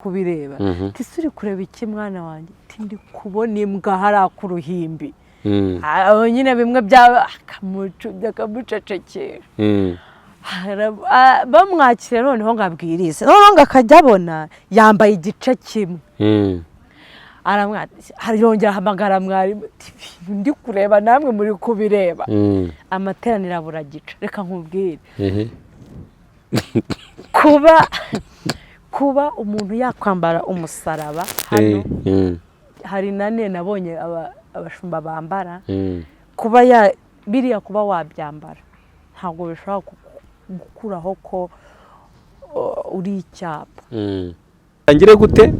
Kubireba. Ati: "Uri kureba iki, mwana wanjye?" Ati: "Ndi kubona imbwa hariya ku ruhimbi." Aho nyine bimwe byaba akamucubya, akamucecekera. Bamwakira noneho ngo abwirize, noneho ngo akajya abona yambaye igice kimwe. Yongera ahamagara mwarimu ati: "Ibintu ndi kureba namwe muri kubireba?" Amateraniro abura gica. Reka nkubwire, kuba umuntu yakwambara umusaraba hano, hari nane nabonye abashumba bambara, kuba ya biriya, kuba wabyambara ntabwo bishobora gukuraho ko uri icyapa. Ngire gute?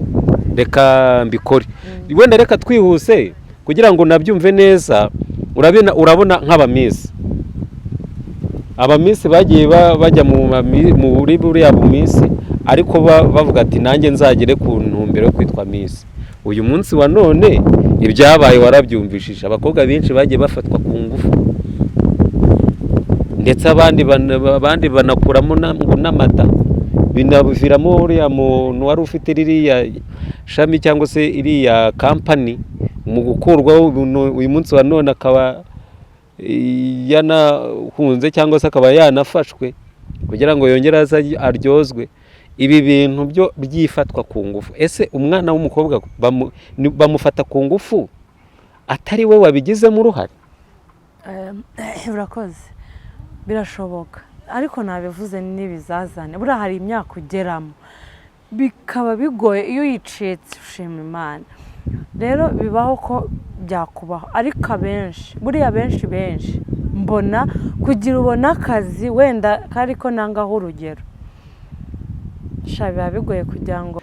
Reka mbikore wenda, reka twihuse kugira ngo nabyumve neza. Urabona nk'abamiss, abamiss bagiye bajya muri buriya bumiss, ariko bavuga ati: "Nanjye nzagere ku ntumbero yo kwitwa Miss." Uyu munsi wa none ibyabaye warabyumvishije, abakobwa benshi bagiye bafatwa ku ngufu, ndetse abandi banakuramo ngo n'amata, binaviramo uriya muntu wari ufite ririya shami cyangwa se iriya kampani mu gukurwaho. Uyu munsi wa none akaba yanahunze cyangwa se akaba yanafashwe kugira ngo yongere aze aryozwe ibi bintu byo byifatwa ku ngufu. Ese umwana w'umukobwa bamufata ku ngufu atari we wabigizemo uruhare? Urakoze. Birashoboka, ariko nabivuze n'ibizazane. Buriya hari imyaka ugeramo bikaba bigoye, iyo uyicitse ushima Imana. Rero bibaho ko byakubaho, ariko abenshi, buriya benshi benshi mbona kugira ubone akazi wenda kari ko nangaho urugero sha, biba bigoye kugira ngo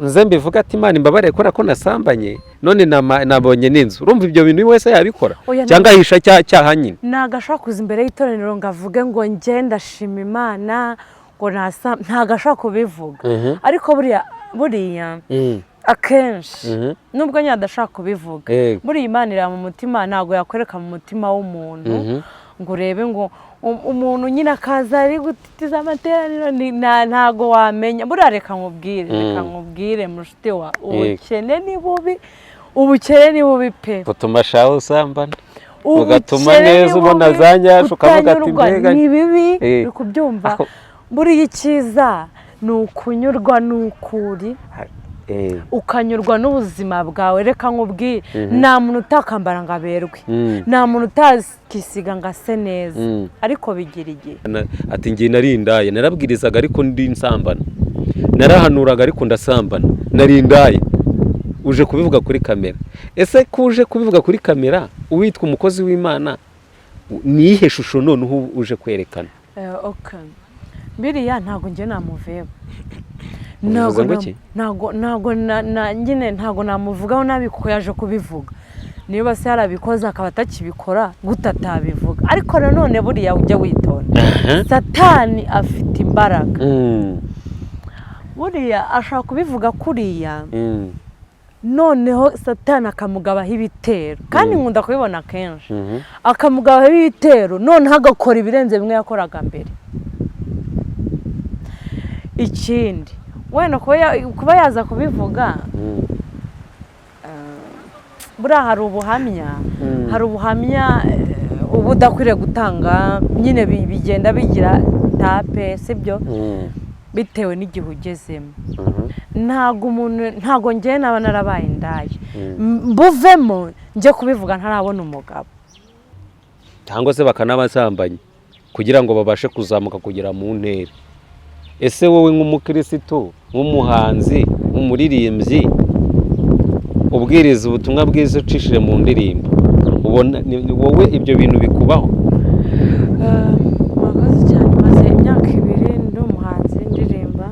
Nze mbivuga ati: "Imana imbabarire kubera ko nasambanye, none nabonye n'inzu." Urumva ibyo bintu wese yabikora? Oya, cyangwa ahisha cyaha nyine? Ntabwo ashobora kuza imbere y'itoraniro ngo avuge ngo njye ndashima Imana ngo nasa, ntabwo ashobora kubivuga. Ariko buriya akenshi, nubwo nyine adashobora kubivuga, buriya Imana ireba mu mutima, ntabwo yakwereka mu mutima w'umuntu ngo urebe ngo umuntu nyine akaza ari gutitiza amateraniro, ntabwo wamenya. Buriya reka nkubwire, reka nkubwire mushuti wa, ubukene ni bubi, ubukene ni bubi pe. Butuma shaho usambana, bugatuma Ubukene neza ni ubona bubi, za nyasha ukavuga ati kutanyurwa mbega ni bibi. Uri kubyumva? Buriya icyiza ni ukunyurwa n'ukuri, ukanyurwa n'ubuzima bwawe. Reka nkubwire, nta muntu utakambara ngo aberwe, nta muntu utakisiga ngo ase neza, ariko bigira igihe. Ati: "Ngiye nari indaya, narabwirizaga ariko ndi nsambana, narahanuraga ariko ndasambana, nari indaya." Uje kubivuga kuri kamera. Ese ko uje kubivuga kuri kamera witwa umukozi w'Imana, ni iyihe shusho noneho uje kwerekana? Okay. Biriya ntabwo njye namuveba. Ubivuze Ntabwo ngo iki? Ntabwo nyine ntabwo namuvugaho nabi kuko yaje kubivuga. Niba se yarabikoze akaba atakibikora, gute atabivuga? Ariko nanone buriya ujya witonda, Satani afite imbaraga. Buriya ashobora kubivuga kuriya, noneho Satani akamugabaho ibitero, kandi nkunda kubibona kenshi, akamugabaho ibitero, noneho agakora ibirenze bimwe yakoraga mbere. Ikindi wenda kuba yaza kubivuga, buriya hari ubuhamya, hari ubuhamya uba udakwiriye gutanga nyine, bigenda bigira étape, sibyo? Bitewe n'igihe ugezemo. Ntabwo umuntu, ntabwo ngewe naba narabaye indaya mbuvemo njye kubivuga ntarabona umugabo. Cyangwa se bakanabasambanya kugira ngo babashe kuzamuka kugera mu ntera. Ese wowe nk'umukirisitu, nk'umuhanzi, nk'umuririmbyi ubwiriza ubutumwa bwiza ucishije mu ndirimbo, ubona wowe ibyo bintu bikubaho? Murakoze cyane. Maze imyaka 2 ndi umuhanzi ndirimba.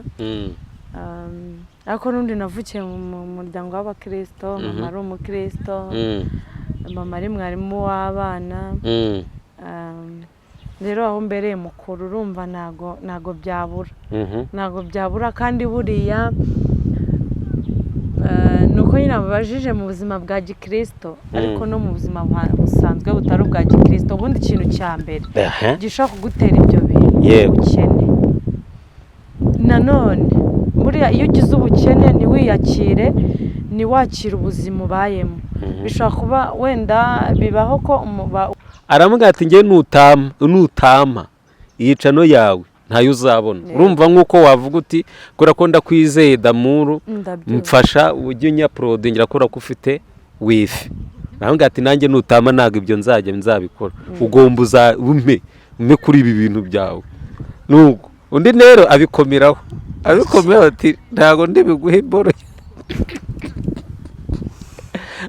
Ariko n'undi navukiye mu muryango w'abakirisito, mama ari umukirisito, mama ari mwarimu w'abana. Rero aho mbereye mukuru, urumva ntago byabura, ntago byabura. Kandi buriya ni uko nyine babajije mu buzima bwa gikirisito, ariko no mu buzima busanzwe butari ubwa gikirisito, ubundi ikintu cya mbere gishobora kugutera ibyo bintu, ubukene. Nanone buriya Buriya iyo ugize ubukene ntiwiyakire, ntiwakire ubuzima ubayemo, bishobora kuba wenda bibaho ko Aramubwira ati njye nutama iyi channel yawe ntayo uzabona. Urumva nk'uko wavuga uti kubera ko ndakwizeye Damuru, mfasha ujye unyaprodingira kubera ko ufite wifi. Aramubwira ati nanjye nutama ntabwo ibyo nzajya nzabikora, ugomba umpe kuri ibi bintu byawe. Nuko undi rero abikomeraho ati ntabwo ndibiguhe imboro.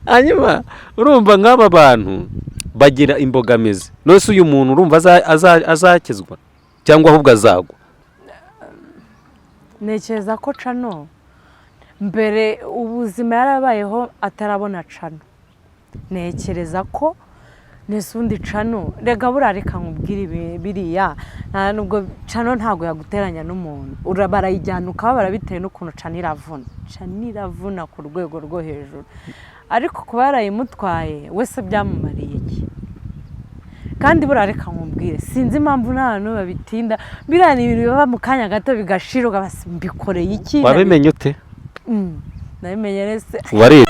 Hanyuma urumva nk'aba bantu bagira imbogamizi. None uyu muntu urumva azakizwa cyangwa ahubwo azagwa? Ntekereza ko channel mbere ubuzima yarabayeho atarabona channel. Ntekereza ko n'undi channel rega buriya reka nkubwire biriya nta nubwo channel ntabwo yaguteranya n'umuntu, barayijyana ukababara bitewe n'ukuntu channel iravuna. Channel iravuna ku rwego rwo hejuru, ariko kuba yarayimutwaye wese byamumariye iki? Kandi buriya reka nkubwire, sinzi impamvu n'abantu babitinda, biriya ni ibintu biba mu kanya gato bigashira, mbikoreye iki? Wabimenye ute? Nabimenye rese. Wari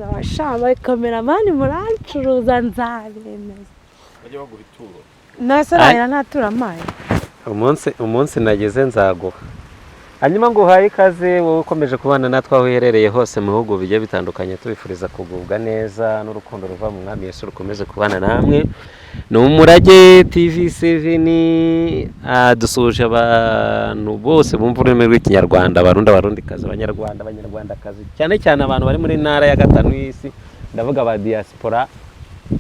abashaba kameramani murancuruza nzabemeza. Bajya baguha ituro. Nase nahera ntatura amaye. Umunsi nageze nzaguha. Hanyuma nguhaye ikaze wowe ukomeje kubana natwe aho uherereye hose mu bihugu bigiye bitandukanye, tubifuriza kugubwa neza n'urukundo ruva mu Mwami Yesu rukomeze kubana namwe. Ni Umurage TV7, dusuhuje abantu bose bumva ururimi rw'Ikinyarwanda, Abarundi, Abarundikazi, Abanyarwanda, Abanyarwandakazi, cyane cyane abantu bari muri ntara ya gatanu y'isi, ndavuga ba diaspora.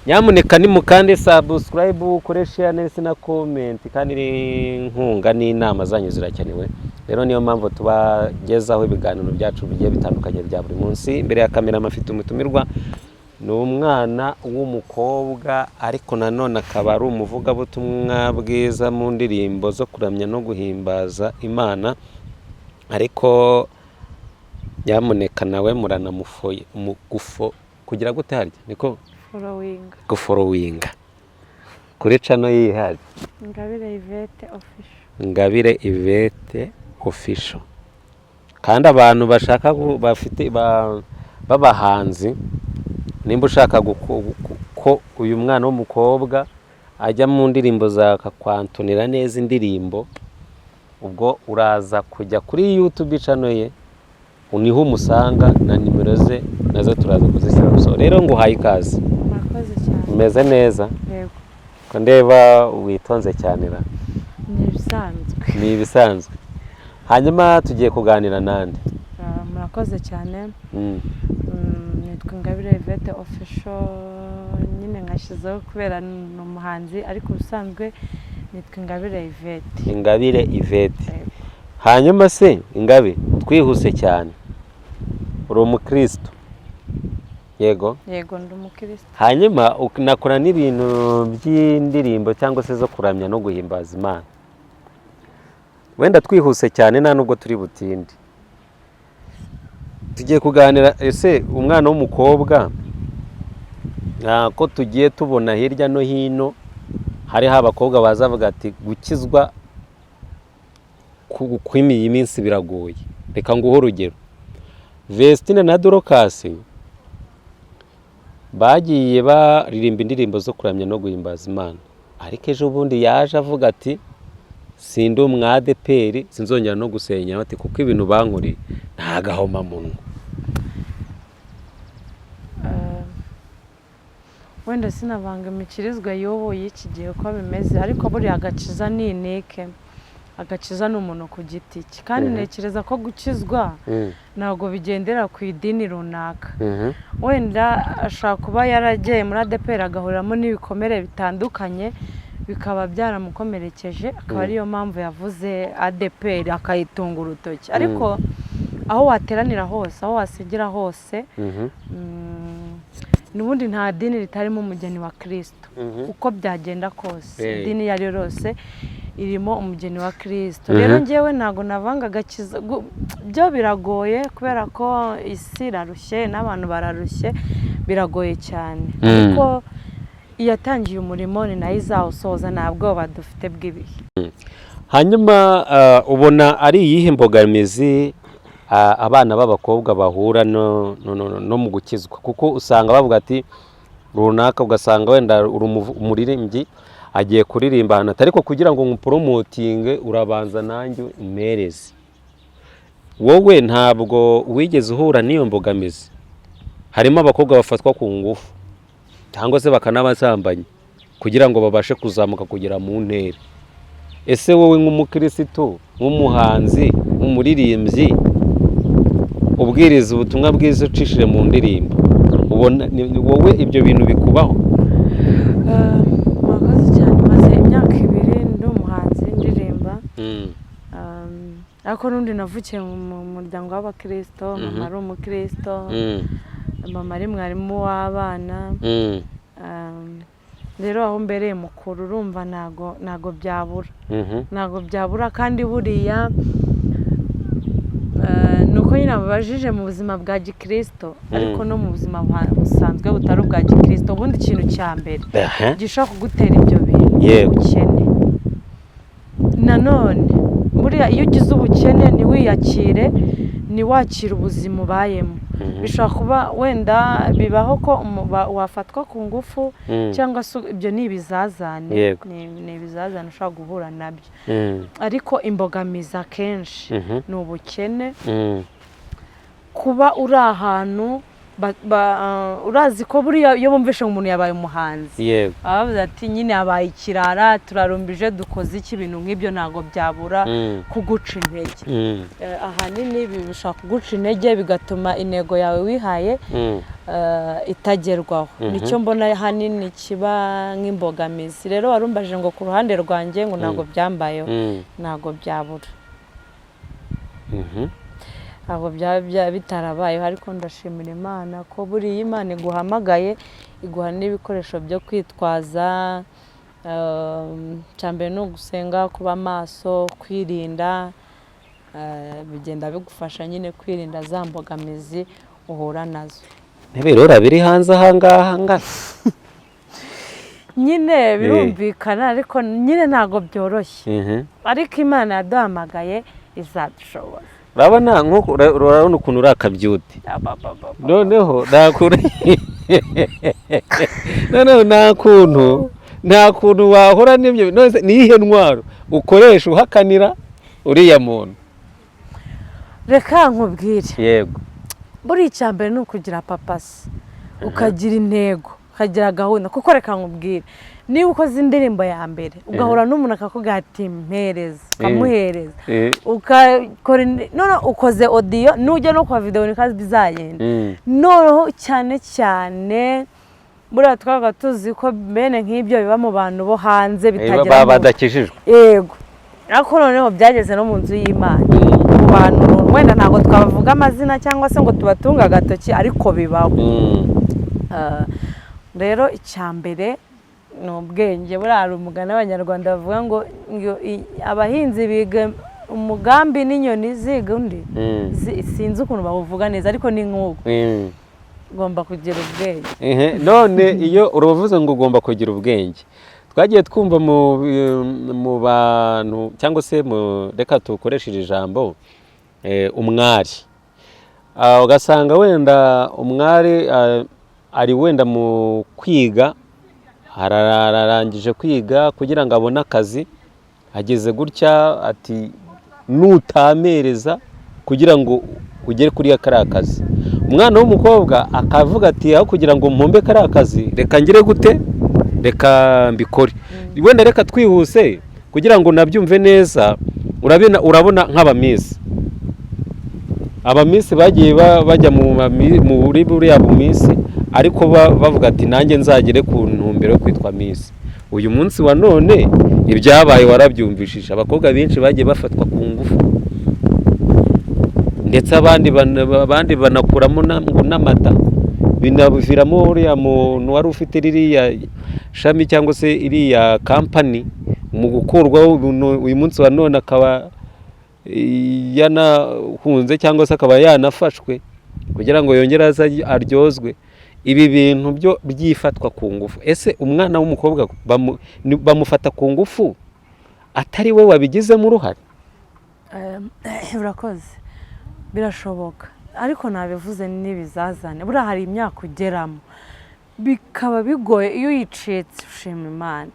Nyamuneka nimukande subscribe, ukore share ndetse na comment, kandi n'inkunga n'inama zanyu zirakenewe. Rero niyo mpamvu tubagezaho ibiganiro byacu bigiye bitandukanye bya buri munsi. Imbere ya kamera mafite umutumirwa, ni umwana w'umukobwa ariko nanone akaba ari umuvugabutumwa bwiza mu ndirimbo zo kuramya no guhimbaza Imana, ariko nyamuneka nawe muranamufoye mugufo kugira gute harya niko Forowinga, guforowinga kuri channel yihari Ingabire Yvette Official. Ingabire Yvette Official. Kandi abantu bashaka bafite b'abahanzi, nimba ushaka ko uyu mwana w'umukobwa ajya mu ndirimbo za kakwantonera neza indirimbo, ubwo uraza kujya kuri YouTube channel ye niho umusanga, na nimero ze nazo turaza kuzishyira. So rero nguhaye ikaze. Murakoze cyane. Umeze neza? Yego. Ko ndeba witonze cyane ra? Ni ibisanzwe. Ni ibisanzwe. Hanyuma tugiye kuganira nande? Murakoze cyane. Nitwa Ingabire Yvette Official, nyine nkashyizeho kubera ni umuhanzi, ariko ubusanzwe nitwa Ingabire Yvette. Ingabire Yvette. Hanyuma se Ingabe, twihuse cyane, uri umukristo? Yego. Yego, ndi umukristo. Hanyuma unakora n'ibintu by'indirimbo cyangwa se zo kuramya no guhimbaza Imana. Wenda twihuse cyane nta nubwo turi butinde, tugiye kuganira ese umwana w'umukobwa ko tugiye tubona hirya no hino hariho abakobwa bazavuga ati gukizwa kw'imiyi minsi biragoye. Reka nguhe urugero, Vestine na Dorcas bagiye baririmba indirimbo zo kuramya no guhimbaza Imana, ariko ejo bundi yaje avuga ati sindi umwadeperi, sinzongera no gusenya, ati kuko ibintu bankoreye nta gahomamunwa. Wenda sinavanga imikirizwa y'ubu y'iki gihe uko bimeze, ariko buriya agakiza ni inike, agakiza ni umuntu ku giti cye, kandi ntekereza ko gukizwa ntabwo bigendera ku idini runaka. Wenda ashobora kuba yaragiye muri ADEPR agahuriramo n'ibikomere bitandukanye bikaba byaramukomerekeje, akaba ariyo mpamvu yavuze ADEPR akayitunga urutoki. Ariko aho wateranira hose, aho wasengera hose, n'ubundi nta dini ritarimo umugeni wa Kristo, uko byagenda kose, idini iyo ari yo yose Irimo umugeni wa Kirisito. Rero ngewe ntabwo navanga agakiza. Byo biragoye kubera ko isi irarushye n'abantu bararushye, biragoye cyane, ariko iyatangiye umurimo ni nayo izawusoza. Nta bwoba dufite bw'ibihe. Hanyuma ubona ari iyihe mbogamizi abana b'abakobwa bahura no mu gukizwa? Kuko usanga bavuga ati runaka, ugasanga wenda uri umuririmbyi agiye kuririmba ahantu ati: "Ariko kugira ngo nkupromotinge urabanza nanjye umpereze." Wowe ntabwo wigeze uhura n'iyo mbogamizi? Harimo abakobwa bafatwa ku ngufu cyangwa se bakanabasambanya kugira ngo babashe kuzamuka kugera mu ntera. Ese wowe nk'umukirisitu, nk'umuhanzi, nk'umuririmbyi ubwiriza ubutumwa bwiza ucishije mu ndirimbo, ubona wowe ibyo bintu bikubaho? Murakoze cyane. Maze imyaka 2 ndi umuhanzi ndirimba, ariko n'undi navukiye mu muryango w'abakirisito. Mama ari umukirisito, mama ari mwarimu w'abana. Rero aho mbereye mukuru, urumva ntago byabura, ntago byabura. Kandi buriya ni uko nyine babajije mu buzima bwa gikirisito, ariko no mu buzima busanzwe butari ubwa gikirisito, ubundi ikintu cya mbere gishobora kugutera ibyo bintu, ubukene. Nanone buriya iyo ugize ubukene ntiwiyakire, ntiwakire ubuzima ubayemo, bishobora kuba wenda bibaho ko wafatwa ku ngufu, cyangwa se ibyo ni ibizazane, ni ibizazane ushobora guhura nabyo. Ariko imbogamizi akenshi ni ubukene, kuba uri ahantu urazi ko buriya iyo bumvishe ngo umuntu yabaye umuhanzi, baba bavuze ati: "Nyine yabaye ikirara, turarumbije, dukoze iki?" Ibintu nk'ibyo ntabwo byabura kuguca intege. Ahanini ibi bishobora kuguca intege, bigatuma intego yawe wihaye itagerwaho. Nicyo mbona ahanini kiba nk'imbogamizi. Rero warumbaje ngo ku ruhande rwanjye ngo ntabwo byambayeho. Ntabwo byabura, ntabwo byaba bitarabayeho, ariko ndashimira Imana ko buriya Imana iguhamagaye iguha n'ibikoresho byo kwitwaza. Icya mbere ni ugusenga, kuba maso, kwirinda, bigenda bigufasha nyine kwirinda za mbogamizi uhura nazo. N'ibirura biri hanze ahangaha ngana. Nyine birumvikana, ariko nyine ntabwo byoroshye, ariko Imana yaduhamagaye izadushoboza. Urabona nk'uko urabona ukuntu uri akabyuti, noneho nta kuntu, noneho nta kuntu wahura n'ibyo. None se ni iyihe ntwaro ukoresha uhakanira uriya muntu? Reka nkubwire. Yego. Buriya icya mbere ni ukugira purpose, ukagira intego, ukagira gahunda. Kuko reka nkubwire, niba ukoze indirimbo ya mbere ugahura n'umuntu akakubwira ati: "Mpereza," ukamuhereza, ukakora none ukoze audio, nujya no kwa video niko bizagenda. Noneho cyane cyane buriya twabaga tuzi ko bene nk'ibyo biba mu bantu bo hanze, bitagera baba badakijijwe. Yego, ariko noneho byageze no mu nzu y'Imana, mu bantu wenda ntabwo twabavuga amazina cyangwa se ngo tubatunge agatoki, ariko bibaho. Rero icya mbere ni ubwenge. Buriya hari umugani Abanyarwanda bavuga ngo abahinzi biga umugambi n'inyoni ziga undi. Sinzi ukuntu bawuvuga neza, ariko ni nk'uko ugomba kugira ubwenge. Ehe, none iyo uravuze ngo ugomba kugira ubwenge, twagiye twumva mu bantu cyangwa se mu, reka tukoreshe iri jambo, umwari. Ugasanga wenda umwari ari wenda mu kwiga, ararangije kwiga kugira ngo abone akazi, ageze gutya ati: "Nutampereza kugira ngo ugere kuri kariya kazi." Umwana w'umukobwa akavuga ati: "Aho kugira ngo mpombe kariya kazi, reka ngire gute? Reka mbikore." Wenda reka twihuse kugira ngo nabyumve neza. Urabona nk'abamiss, abamiss bagiye bajya muri buriya bumiss, ariko bavuga ati: "Nanjye nzagere ku ntumbero yo kwitwa miss." Uyu munsi wa none ibyabaye warabyumvishije, abakobwa benshi bagiye bafatwa ku ngufu, ndetse abandi banakuramo ngo n'amata, binaviramo uriya muntu wari ufite ririya shami cyangwa se iriya kampani ngo Mu gukurwaho uyu munsi wa none akaba yanahunze cyangwa se akaba yanafashwe kugira ngo yongere aze aryozwe ibi bintu byo byifatwa ku ngufu. Ese umwana w'umukobwa bamufata ku ngufu atari we wabigizemo uruhare? Urakoze. Birashoboka, ariko nabivuze n'ibizazane. Buriya hari imyaka ugeramo bikaba bigoye, iyo uyicitse ushima Imana.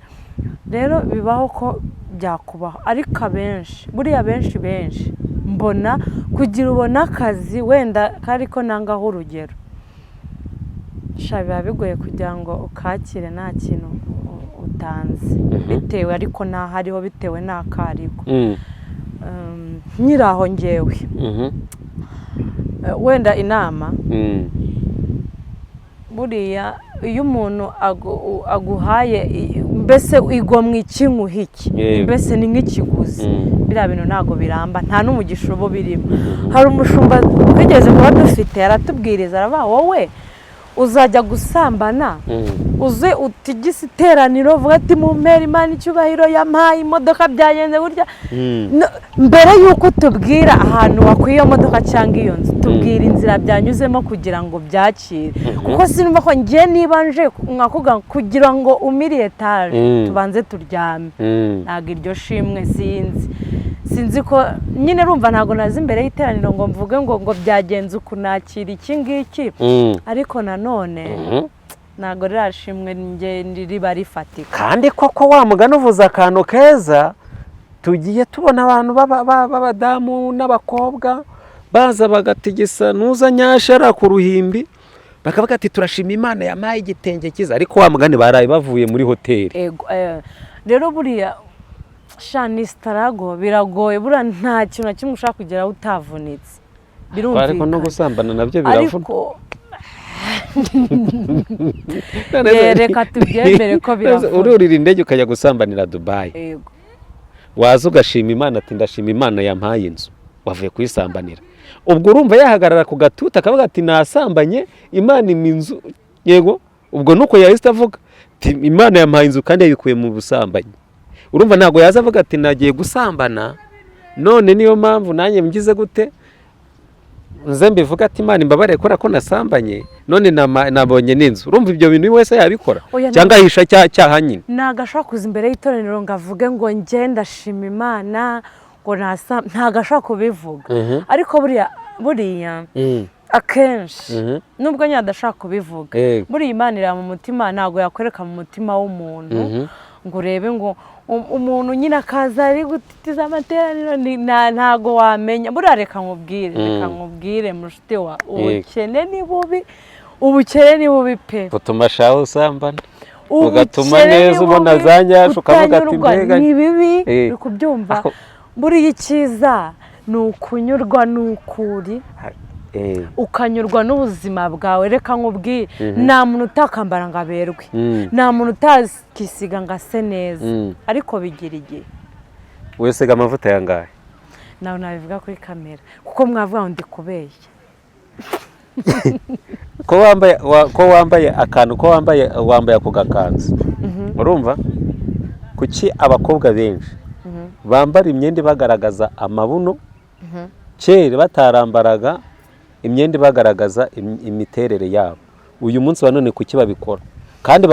Rero bibaho ko byakubaho, ariko abenshi, buriya benshi benshi mbona kugira ubone akazi wenda kari ko nangaho urugero, sha, biba bigoye kugira ngo ukakire nta kintu utanze, bitewe ariko n'aho ariho, bitewe n'ako ariko. Nkiri aho ngewe, wenda inama, buriya iyo umuntu aguhaye mbese igomwa iki nkuha iki, mbese ni nk'ikiguzi, biriya bintu ntabwo biramba, nta n'umugisha uba birimo. Hari umushumba twigeze kuba dufite, aratubwiriza, aravuga: "Wowe uzajya gusambana, uze utigise iteraniro, uvuga ati mumpere Imana icyubahiro, yampaye imodoka, byagenze gutya." Mbere y'uko utubwira ahantu wakwiye iyo modoka cyangwa iyo nzu, tubwira inzira byanyuzemo kugira ngo byakire, kuko sinumva ko ngiye niba nje mwakuga kugira ngo umire etaje, tubanze turyame. Ntabwo iryo shimwe, sinzi ko nyine rumva, ntabwo naza imbere y'iteraniro ngo mvuge ngo byagenze uku, nakira iki ngiki. Ariko nanone ntabwo ririya shimwe njye riba rifatika. Kandi koko wa mugani uvuze akantu keza. Tugiye tubona abantu b'abadamu n'abakobwa baza bagatigisa nuza nyashara ku ruhimbi, bakavuga ati: "Turashima Imana yampaye igitenge cyiza," ariko wa mugani baraye bavuye muri hoteli. Ego, rero buriya sha ni struggle, biragoye. Buriya nta kintu na kimwe ushaka kugeraho utavunitse. Ariko no Birumvikana. gusambana nabyo biravuna. Ariko reka tubyemere ko biravuna. Ururira indege ukajya gusambanira Dubayi, waza ugashima Imana ati: "Ndashima Imana yampaye inzu," wavuye kuyisambanira. Ubwo urumva yahagarara ku gatuta akavuga ati: "Nasambanye, Imana impa inzu"? Yego, ubwo nuko yahise avuga ati: "Imana yampaye inzu," kandi yabikuye mu busambanyi. Urumva ntabwo yaza avuga ati: "Nagiye gusambana, none niyo mpamvu nanjye ngize gute, nze mbivuga ati Imana imbabare kubera ko nasambanye, none nabonye n'inzu." Urumva ibyo bintu wese yabikora? Oya, cyangwa ahisha cyaha nyine? Ntabwo ashobora kuza imbere y'iteraniro ngo avuge ngo njye ndashima Imana ngo nasa, ntabwo ashobora kubivuga. Ariko buriya akenshi, nubwo nyine adashobora kubivuga, buriya Imana ireba mu mutima, ntabwo yakwereka mu mutima w'umuntu ngo urebe ngo umuntu nyine akaza ari gutitiza amateraniro, ntabwo wamenya. Buriya reka nkubwire, reka nkubwire mushuti wa, ubukene ni bubi, ubukene ni bubi pe. Butuma shaho usambana, bugatuma Ubukene neza ni ubona bubi, za nyasha ukavuga ati kutanyurwa mbega ni bibi. Uri kubyumva? Buriya icyiza ni ukunyurwa n'ukuri, ukanyurwa n'ubuzima bwawe. Reka nkubwire, nta muntu utakambara ngo aberwe, nta muntu utakisiga ngo ase neza, ariko bigira igihe. Wisiga amavuta yangahe? Nawe nabivuga kuri kamera, kuko mwavuga ngo ndi kubeshya. Ko wambaye akantu, ko wambaye ako gakanzu, urumva kuki abakobwa benshi bambara imyenda ibagaragaza amabuno, kera batarambaraga imyenda ibagaragaza imiterere yabo? Uyu munsi wa none kuki babikora, kandi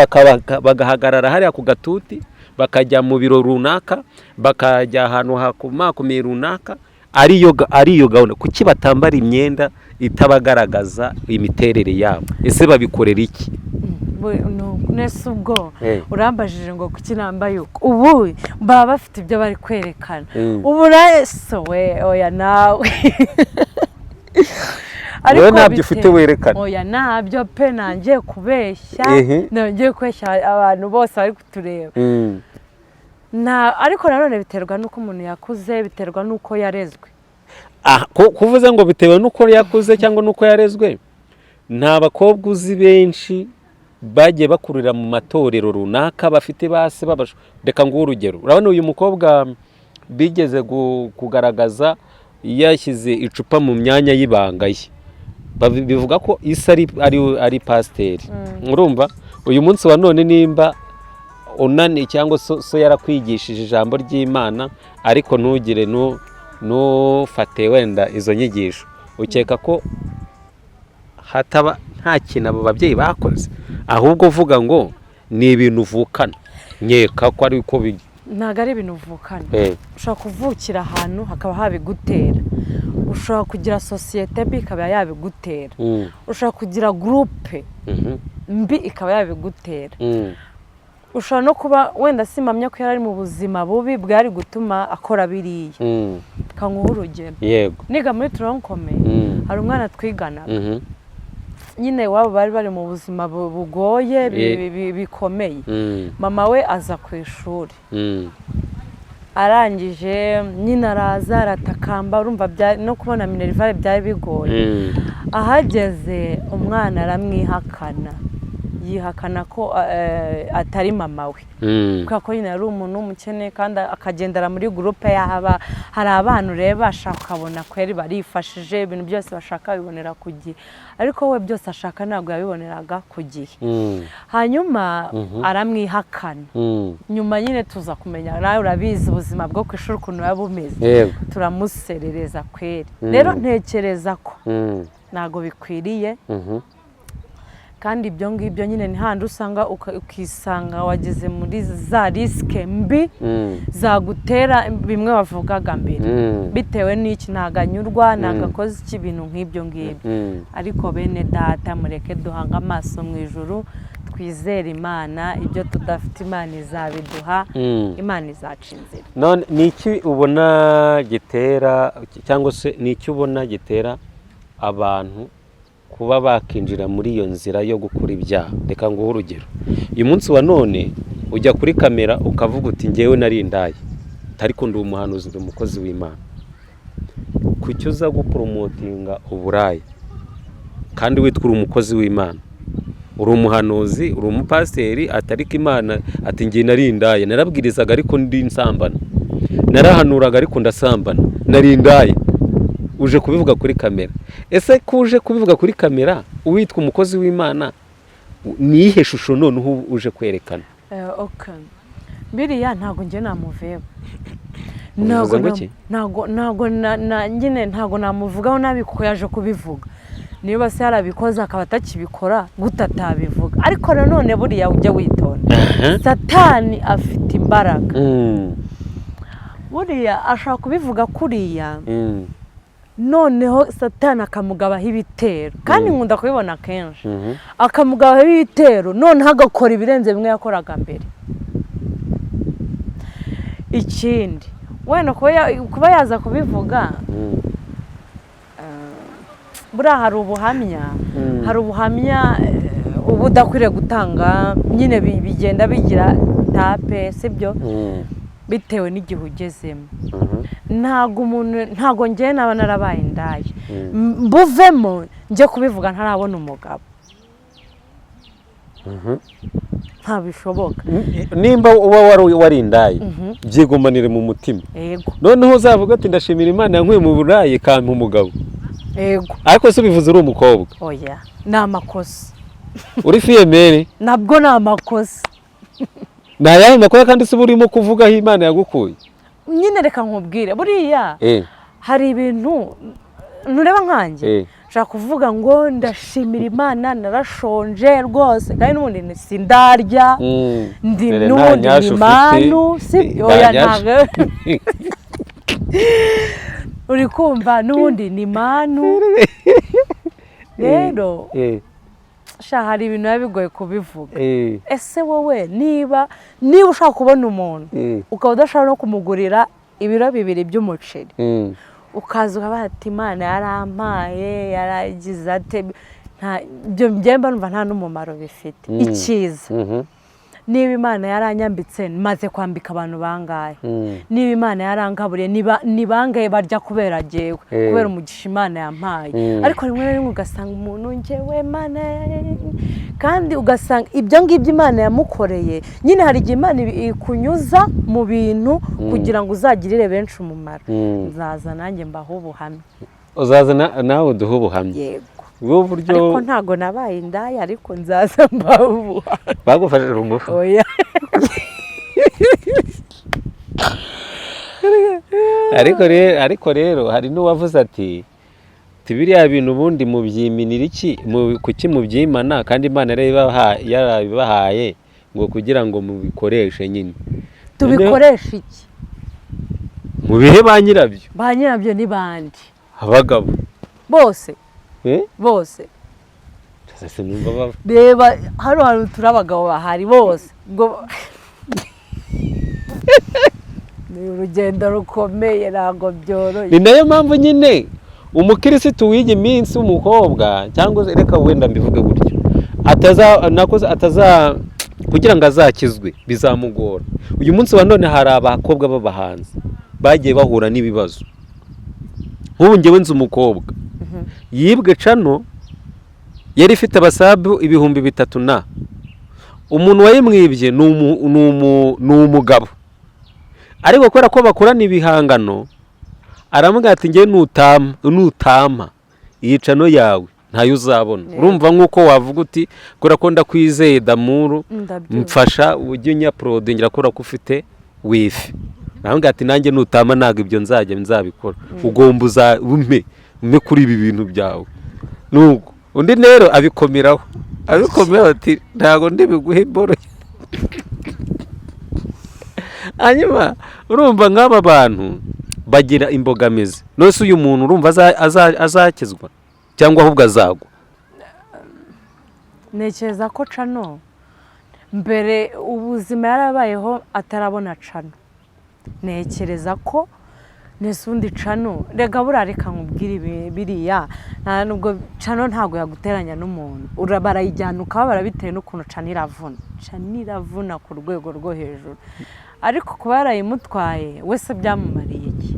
bagahagarara hariya ku gatuti, bakajya mu biro runaka, bakajya ahantu hakomakomeye runaka, ariyo gahunda? Kuki batambara imyenda itabagaragaza imiterere yabo? Ese babikorera iki? Nese ubwo urambajije ngo kuki nambaye uko? Ubu baba bafite ibyo bari kwerekana. Ubu we, oya nawe. Wowe ntabyo ufite werekana. Oya, ntabyo pe, nangiye kubeshya, nangiye kubeshya abantu bose bari kutureba. Ariko nanone biterwa n'uko umuntu yakuze, biterwa n'uko yarezwe. Kuvuze ngo bitewe n'uko yakuze cyangwa n'uko yarezwe, nta bakobwa uzi benshi bagiye bakurira mu matorero runaka bafite base babasha? Reka nguhe urugero. Urabona uyu mukobwa bigeze kugaragaza yashyize icupa mu myanya y'ibanga ye. Bivuga ko isi ari pasiteri. Urumva uyu munsi wa none nimba Unani cyangwa so yarakwigishije ijambo ry'Imana, ariko ntugire ntufate wenda izo nyigisho, ukeka ko hataba nta kintu abo babyeyi bakoze, ahubwo uvuga ngo ni ibintu uvukana, nkeka ko ari uko Ntabwo ari ibintu uvukana. Ushobora kuvukira ahantu hakaba habigutera, ushobora kugira sosiyete mbi ikaba yabigutera, ushobora kugira groupe mbi ikaba yabigutera, ushobora no kuba wenda, simpamya ko yari ari mu buzima bubi bwari gutuma akora biriya. Kanguha urugero. Yego. Niga muri tronc commun, hari umwana twiganaga, nyine iwabo bari bari mu buzima bugoye bikomeye. Mama we aza ku ishuri, arangije nyine araza aratakamba, urumva no kubona minerval byari bigoye. Ahageze umwana aramwihakana, yihakana ko atari mama we, kubera ko nyine yari umuntu w'umukene kandi akagendera muri groupe yaba hari abana ureba ashaka ukabona kweri barifashije, ibintu byose bashaka babibonera ku gihe, ariko we byose ashaka ntabwo yabiboneraga ku gihe. Hanyuma aramwihakana. Nyuma nyine tuza kumenya, nawe urabizi ubuzima bwo ku ishuri ukuntu buba bumeze, turamuserereza kweri. Rero ntekereza ko ntabwo bikwiriye, kandi ibyo ngibyo nyine ni handi usanga ukisanga wageze muri za risque mbi zagutera bimwe bavugaga mbere, bitewe n'iki? Ntabwo anyurwa, ntabwo akoze iki, ibintu nk'ibyo ngibyo. Ariko bene data, mureke duhange amaso mu ijuru, twizere Imana. Ibyo tudafite Imana izabiduha, Imana izaca inzira. None ni iki ubona gitera, cyangwa se ni iki ubona gitera abantu kuba bakinjira muri iyo nzira yo gukora ibyaha? Reka nguhe urugero. Uyu munsi wa none ujya kuri kamera ukavuga uti: "Ngewe nari indaya, ariko ndi umuhanuzi, ndi umukozi w'Imana." Kuki uza gupromotinga uburaya kandi witwa uri umukozi w'Imana, uri umuhanuzi, uri umupasiteri, atariko Imana ati: "Ngiye nari indaya, narabwirizaga ariko ndi nsambana, narahanuraga ariko ndasambana, nari indaya"? Uje kubivuga kuri kamera. Ese ko uje kubivuga kuri kamera uwitwa umukozi w'Imana, ni iyihe shusho noneho uje kwerekana? Okay. Biriya ntabwo njye namuveba. Ubivuze ngo iki? Ntabwo nyine ntabwo namuvugaho nabi kuko yaje kubivuga. Niba se yarabikoze akaba atakibikora, gute atabivuga? Ariko nanone buriya ujya witonda, Satani afite imbaraga. Buriya ashobora kubivuga kuriya, noneho Satani akamugabaho ibitero, kandi nkunda kubibona kenshi, akamugabaho ibitero, noneho agakora ibirenze bimwe yakoraga mbere. Ikindi wenda kuba yaza kubivuga, buriya hari ubuhamya, hari ubuhamya uba udakwiriye gutanga nyine, bigenda bigira étape, sibyo? Bitewe n'igihe ugezemo. Ntabwo umuntu, ntabwo ngewe naba narabaye indaya mbuvemo njye kubivuga ntarabona umugabo, ntabishoboka. Nimba uba wari indaya, byigumanire mu mutima, noneho uzavuga ati: "Ndashimira Imana yankuye mu buraya ikampa umugabo." Ariko se ubivuze uri umukobwa? Oya, ni amakosa. Uri fille-mère? Nabwo ni amakosa. Ni ayahe makuru kandi se uba urimo kuvuga aho Imana yagukuye? Nyine reka nkubwire, buriya hari ibintu ntureba nkanjye nshaka kuvuga ngo ndashimira Imana, narashonje rwose, kandi n'ubundi sindarya, ndi Dore nta n'ubundi nyasha ni ufite. manu si Nta oya nyasha. Ntabwo uri kumva, n'ubundi ni manu. Rero sha, hari ibintu biba bigoye kubivuga. Ese wowe niba ushaka kubona umuntu, ukaba udashobora no kumugurira ibiro 2 by'umuceri, ukaza ukabaha ati: "Imana yarampaye, yaragize ate", nta ibyo njye mba numva nta n'umumaro bifite. Icyiza, niba Imana yaranyambitse, maze kwambika abantu bangahe? Niba Imana yarangaburiye, ni bangahe barya kubera jyewe, kubera umugisha Imana yampaye? Ariko rimwe na rimwe ugasanga umuntu: "Njyewe Imana", kandi ugasanga ibyo ngibyo Imana yamukoreye nyine, hari igihe Imana ikunyuza mu bintu kugira ngo uzagirire benshi umumaro. Nzaza nanjye mbaho ubuhamya. Uzaza nawe uduhe ubuhamya. Yego. Bw'uburyo buryo. Ariko ntago nabaye indaya, ariko nzaza mbaho ubuhamya. Bagufashije ingufu? Oya. Ariko rero hari n'uwavuze ati biriya bintu ubundi mubyiminira iki? Kuki mubyimana kandi Imana yarabibahaye ngo kugira ngo mubikoreshe nyine? Tubikoresha iki? Mu bihe ba nyirabyo. Ba nyirabyo ni bande? Abagabo. Bose? Eh? Bose. Sinumva Reba hano hantu turi, abagabo bahari bose ngo ni urugendo rukomeye, ntabwo byoroshye. Ni nayo mpamvu nyine umukirisitu w'iyi minsi w'umukobwa, cyangwa se reka wenda mbivuge gutyo, ataza nakoze ataza kugira ngo azakizwe bizamugora. Uyu munsi wa none hari abakobwa b'abahanzi bagiye bahura n'ibibazo. Nk'ubu ngewe nzi umukobwa yibwe channel yari ifite abasabu 3000, na umuntu wayimwibye ni umugabo, ariko kubera ko bakorana ibihangano aramubwira ati: "Ngewe nutampa iyi channel yawe ntayo uzabona." Urumva, nk'uko wavuga uti: "Kubera ko ndakwizeye Damuru, Ndabyumva. mfasha ujye unya-uploadingira kubera ko ufite wifi." Aramubwira ati: "Nanjye nutama ntabwo ibyo nzajya nzabikora, ugomba uza umpe kuri ibi bintu byawe." Nuko undi rero abikomeraho ati: "Ntabwo ndibiguhe imboro." Hanyuma urumva nk'aba bantu bagira imbogamizi. None se uyu muntu urumva azakizwa cyangwa ahubwo azagwa? Ntekereza ko channel mbere ubuzima yarabayeho atarabona channel. Ntekereza ko nese ubundi channel, rega buriya reka nkubwire, biriya nta nubwo channel ntabwo yaguteranya n'umuntu. Barayijyana ukababara bitewe n'ukuntu channel iravuna. Channel iravuna ku rwego rwo hejuru. Ariko kuba yarayimutwaye wese byamumariye iki?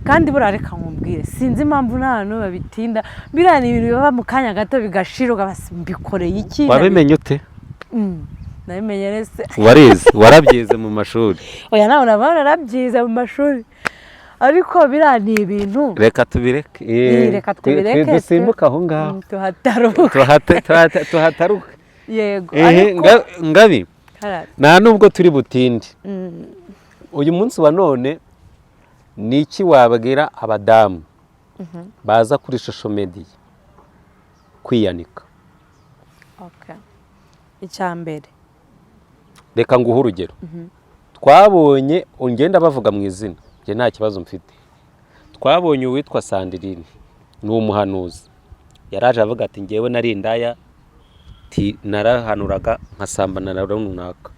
Kandi buriya reka nkubwire, sinzi impamvu n'abantu babitinda. Biriya ni ibintu biba mu kanya gato bigashira, ukaba mbikoreye iki? Wabimenye ute? Nabimenye rese. Warize, warabyize mu mashuri? Oya, nawe naba narabyize mu mashuri, ariko biriya ni ibintu Reka tubireke. Reka tubireke. Dusimbuke aho ngaho. Tuhataruka. Tuhataruke. Yego. Ehe, ariko Ngabi, Karate. nta nubwo turi butinde. Uyu munsi wa none ni iki wabwira abadamu baza kuri social media kwiyanika? Okay. Icya mbere, Reka nguhe urugero. Twabonye, ungenda bavuga mu izina, njye nta kibazo mfite, twabonye uwitwa Sandirine, ni umuhanuzi, yaraje avuga ati: "Ngewe nari indaya, ti narahanuraga nkasambana na runaka."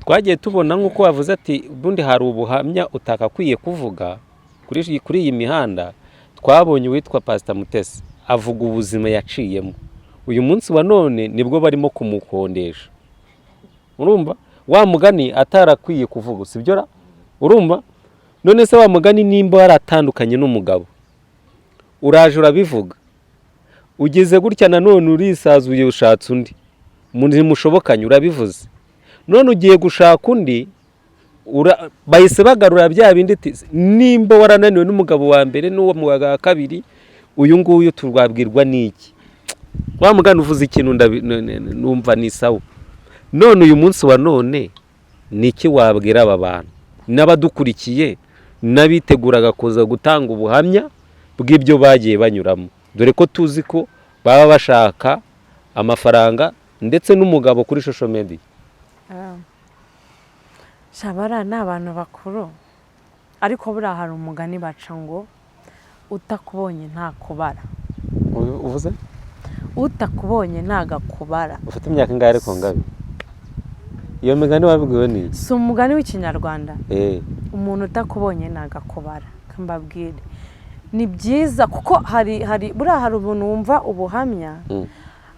Twagiye tubona nk'uko wavuze ati ubundi hari ubuhamya utakakwiye kuvuga kuri iyi mihanda. Twabonye uwitwa Pasita Mutesi avuga ubuzima yaciyemo. Uyu munsi wa none nibwo barimo kumukondesha. Urumva wa mugani atarakwiye kuvuga, sibyo ra? Urumva none se wa mugani, nimba waratandukanye n'umugabo, uraje urabivuga, ugeze gutya nanone urisazuye ushatse undi ntimushobokanye, urabivuze, none ugiye gushaka undi, bahise bagarura bya bindi ati: "Nimba warananiwe n'umugabo wa mbere n'uwo mu wa kabiri, uyu nguyu turwabwirwa n'iki?" Wa mugani uvuze ikintu numva ni sawa. None uyu munsi wa none ni iki wabwira aba bantu n'abadukurikiye n'abiteguraga kuza gutanga ubuhamya bw'ibyo bagiye banyuramo, dore ko tuzi ko baba bashaka amafaranga ndetse n'umugabo kuri social media? Shabara ni abantu bakuru, ariko buriya hari umugani baca ngo utakubonye ntakubara. Uvuze? Utakubonye ntagakubara. Ufite imyaka ingahe ariko Ngabi? Iyo migani wabibwiwe ni iki? Si umugani w'Ikinyarwanda? Eh. Umuntu utakubonye ntagakubara. Mbabwire, ni byiza kuko hari buriya hari umuntu wumva ubuhamya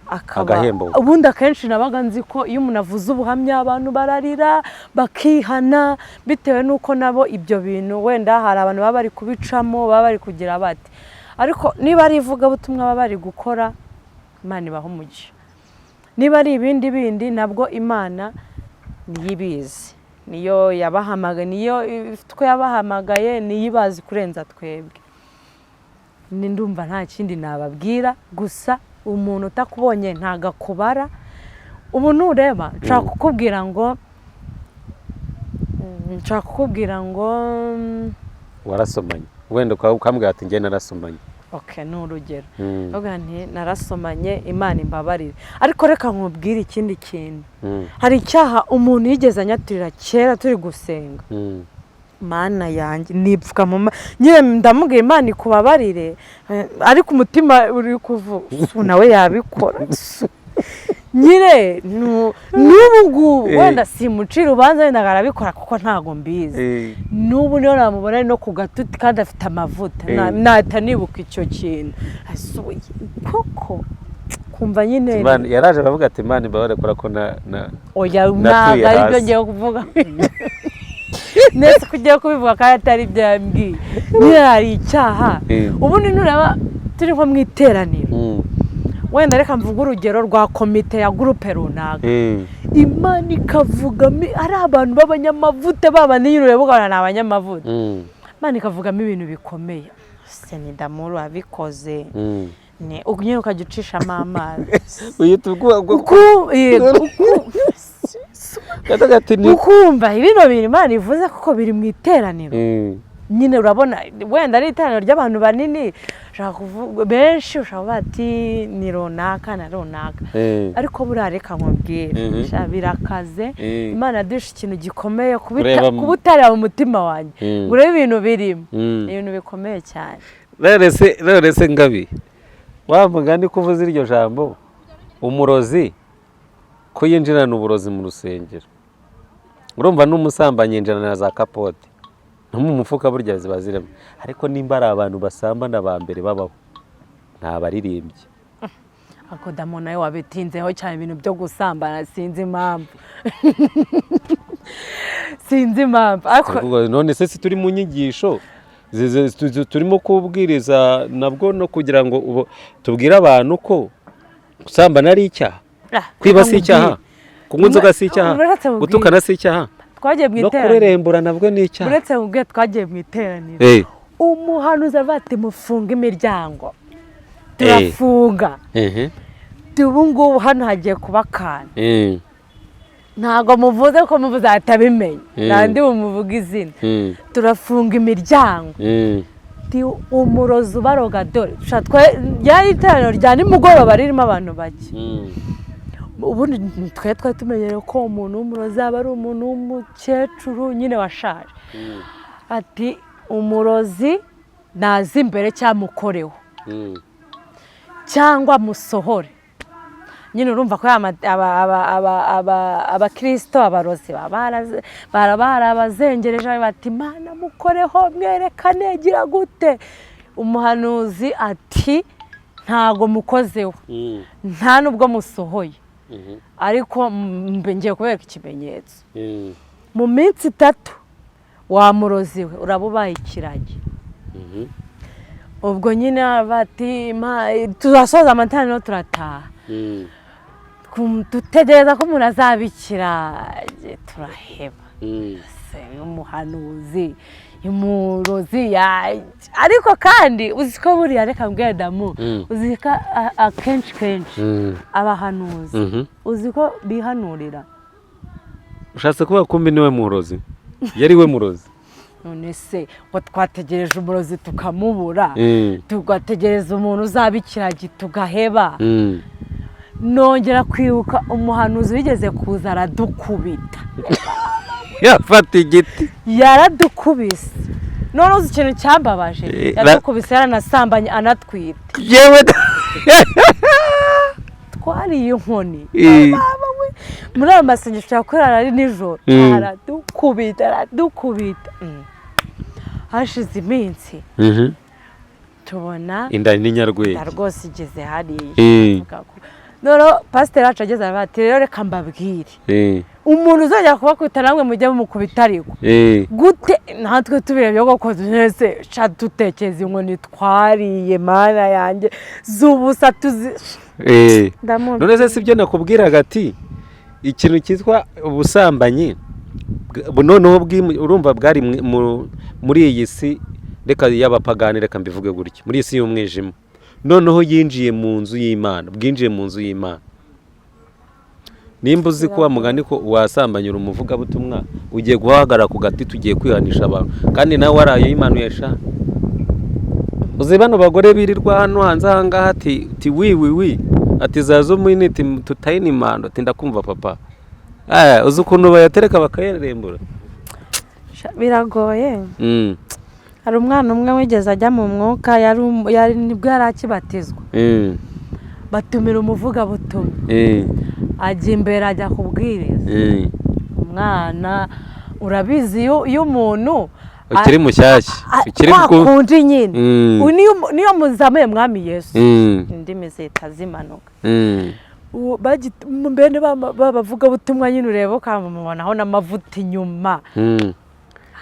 akaba Agahembo. Ubundi akenshi nabaga nzi ko iyo umuntu avuze ubuhamya abantu bararira bakihana, bitewe n'uko nabo ibyo bintu wenda hari abantu baba bari kubicamo, baba bari kugira bati. Ariko niba ari ivugabutumwa baba bari gukora, Imana ibaha umugisha. Niba ari ibindi bindi, nabwo Imana niyo ibizi, niyo yabahamagaye, niyo ifite uko yabahamagaye, niyo ibazi kurenza twebwe. Ni ndumva nta kindi nababwira, gusa umuntu utakubonye ntagakubara. Ubu nureba nshaka kukubwira ngo Nshaka kukubwira ngo Warasomanye, wenda ukambwira ati: "Njye narasomanye." Ok, ni urugero. Ndavuga nti: "Narasomanye, Imana imbabarire." Ariko reka nkubwire ikindi kintu. Hari icyaha umuntu yigeze anyaturira kera turi gusenga. Mana yanjye, nipfuka mu nyine ndamubwira: "Imana ikubabarire," ariko umutima uri kuvuga: "Ubu nawe yabikora nyine." N'ubu ngubu wenda simucira urubanza, wenda arabikora kuko ntabwo mbizi. N'ubu niyo namubona ari no ku gatuti kandi afite amavuta, nahita nibuka icyo kintu. Ese ubu koko kumva nyine Yaraje aravuga ati: "Imana imbabarire kubera ko na Oya, natuye ntabwo ari byo hasi." ngiye kuvuga nese ko ugiye kubivuga kandi atari ibyo yambwiye. Nyine hari icyaha. Ubundi nureba turi nko mu iteraniro, wenda reka mvuge urugero rwa komite ya groupe runaka, Imana ikavugamo ari abantu b'abanyamavuta, baba nyine ureba ukabona ni abanyamavuta, Imana ikavugamo ibintu bikomeye, se ni Damuru wabikoze, ni nyine ukajya ucishamo amazi. Uhita Yego, Gatoga ati ni ukumva bino bintu Imana ivuze kuko biri mu iteraniro. Nyine urabona wenda ari iteraniro ry'abantu banini, ushaka kuvuga benshi, ushobora kuvuga ati ni runaka na runaka. Ariko buriya reka nkubwire, sha, birakaze. Imana yaduhishe ikintu gikomeye kuba utareba mu mutima wanjye ngo urebe ibintu birimo, ibintu bikomeye cyane. None se Ngabi, wa mugani ko uvuze iryo jambo, umurozi ko yinjirana uburozi mu rusengero, urumva n'umusambanyi yinjirana na za kapote no mu mufuka burya ziba zirimo, ariko nimba ari abantu basambana ba mbere babaho, ni abaririmbyi. Ako Damo, nawe wabitinzeho cyane ibintu byo gusambana, sinzi impamvu, sinzi impamvu, ariko Tuvuga, none se si turi mu nyigisho turimo kubwiriza nabwo no kugira ngo tubwire abantu ko gusambana ari icyaha, Ah, kwiba si icyaha, kunywa inzoga si icyaha, Uretse nkubwire. gutukana si icyaha, Twagiye mu no iteraniro. kurerembura nabwo ni icyaha. Uretse nkubwire, twagiye mu iteraniro, umuhanuzi aravuga ati: "Mufunge imiryango." Turafunga. Ubu ngubu hano hagiye kuba akantu. Ntabwo muvuze ko muvuze ahita abimenya. Nta ndi bumuvuge izina. Turafunga imiryango. Ati: "Umurozi ubaroga dore." Sha, ryari iteraniro rya nimugoroba ririmo abantu bake. Ubundi twe twari tumenyereye ko umuntu w'umurozi aba ari umuntu w'umukecuru nyine washaje. Ati: "Umurozi naza imbere cyangwa mukoreho cyangwa musohore." Nyine urumva ko abakirisito abarozi baba barabazengereje, bati: "Mana, mukoreho, mwerekane, gira gute." Umuhanuzi ati: "Ntago mukozeho, nta nubwo musohoye, ariko ngiye kubereka ikimenyetso. Mu minsi 3 wa murozi we uraba ubaye ikiragi." Ubwo nyine bati turasoza amateraniro turataha. Dutegereza ko umuntu azaba ikiragi turaheba. Se umuhanuzi, umurozi ariko kandi uzi ko buriya, reka mbwire Damu, uzi ko akenshi kenshi abahanuzi, uzi ko bihanurira? Ushatse kuvuga kumbi niwe murozi, yari we murozi? None se ngo twategereje umurozi tukamubura, tugategereza umuntu uzaba ikiragi tugaheba. Nongera kwibuka umuhanuzi wigeze kuza aradukubita. Yafata igiti. Yaradukubise. None uzi ikintu cyambabaje? Yadukubise yaranasambanye anatwite. Yewe! Twariye inkoni. Baba we, muri ayo masengesho yakorera ari nijoro, aradukubita, aradukubita. Hashize iminsi tubona inda ni nyarwenge. Inda rwose igeze hariya. Noneho pasiteri wacu ageze aravuga ati: "Rero reka mbabwire, umuntu uzajya kubakubita namwe mujye mumukubita." Ariko gute natwe tubirebye koko twese sha dutekereza inkoni twariye, Mana yanjye, z'ubusa tuzi. Ndamubwira. None se si byo nakubwiraga ati ikintu cyitwa ubusambanyi noneho urumva bwari muri iyi si, reka y'abapagani, reka mbivuge gutyo, muri iyi si y'umwijima, noneho yinjiye mu nzu y'Imana, bwinjiye mu nzu y'Imana. Nimba uzi ko wa mugani ko wasambanyura umuvugabutumwa, ugiye guhagarara ku gati, tugiye kwihanisha abantu, kandi nawe waraye uyimanuye sha. Uzi bano bagore birirwa hano hanze aha ngaha, ati wi wi wi, ati za zo muniti tutayini imando, ati ndakumva papa. Uzi ukuntu bayatereka bakayarembura. Biragoye. Hari umwana umwe wigeze ajya mu mwuka, yari nibwo yari akibatizwa, batumira umuvugabutumwa, ajya imbere, ajya kubwiriza. Umwana, urabizi, iyo umuntu ukiri mushyashya, ukiri kwa kundi nyine, niyo muzamuye Mwami Yesu, indimi zihita zimanuka. Mbene babavugabutumwa nyine, ureba ukamubonaho n'amavuta inyuma,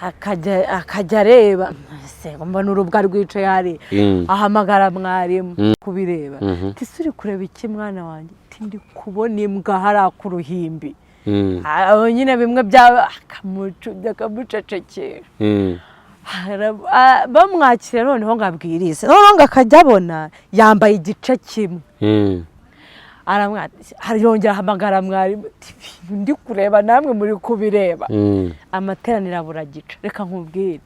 akajya areba, ese mbona urubwa rwicaye hari, ahamagara mwarimu kubireba, ati: "Se uri kureba iki, mwana wanjye?" Ati: "Ndi kubona imbwa hariya ku ruhimbi." Aho nyine bimwe byaba akamucecekera. Bamwakira noneho ngo abwirize, noneho ngo akajya abona yambaye igice kimwe. Yongera ahamagara mwarimu, ati: "Ibintu ndi kureba namwe muri kubireba?" Amateraniro abura gica. Reka nkubwire,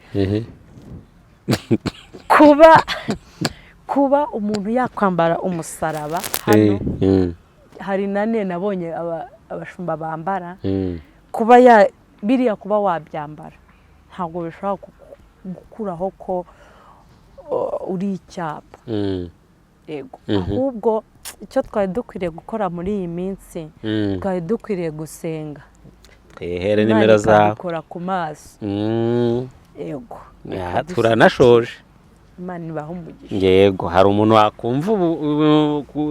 kuba umuntu yakwambara umusaraba hano, hari nane nabonye abashumba bambara, kuba ya biriya, kuba wabyambara ntabwo bishobora gukuraho ko uri icyapa. Yego. Ahubwo icyo twari dukwiriye gukora muri iyi minsi, twari dukwiriye gusenga, Twihere Imana nimero zawe. ikadukora ku maso. Yego. Turanashoje. Imana ibahe umugisha. Yego, hari umuntu wakumva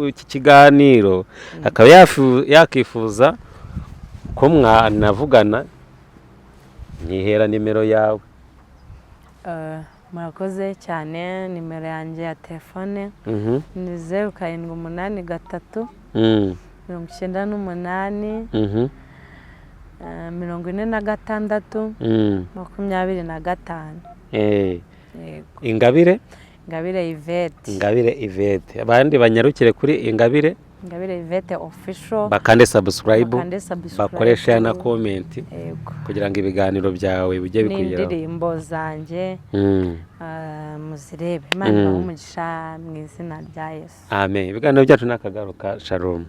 iki kiganiro akaba yakifuza ko mwanavugana, nyihera nimero yawe. Murakoze cyane. Nimero yanjye ya telefone ni 0783 98 46 25. Yego. Ingabire? Ingabire Yvette. Ingabire Yvette. Abandi banyarukire kuri Ingabire Ingabire Yvette Official. Bakande subscribe, Bakande subscribe. bakore share na comment, kugira ngo ibiganiro byawe bijye bikugeraho. N'indirimbo zanjye, muzirebe. Imana ibahe umugisha mu izina rya Yesu. Amen. Ibiganiro byacu nakagaruka. Shalom.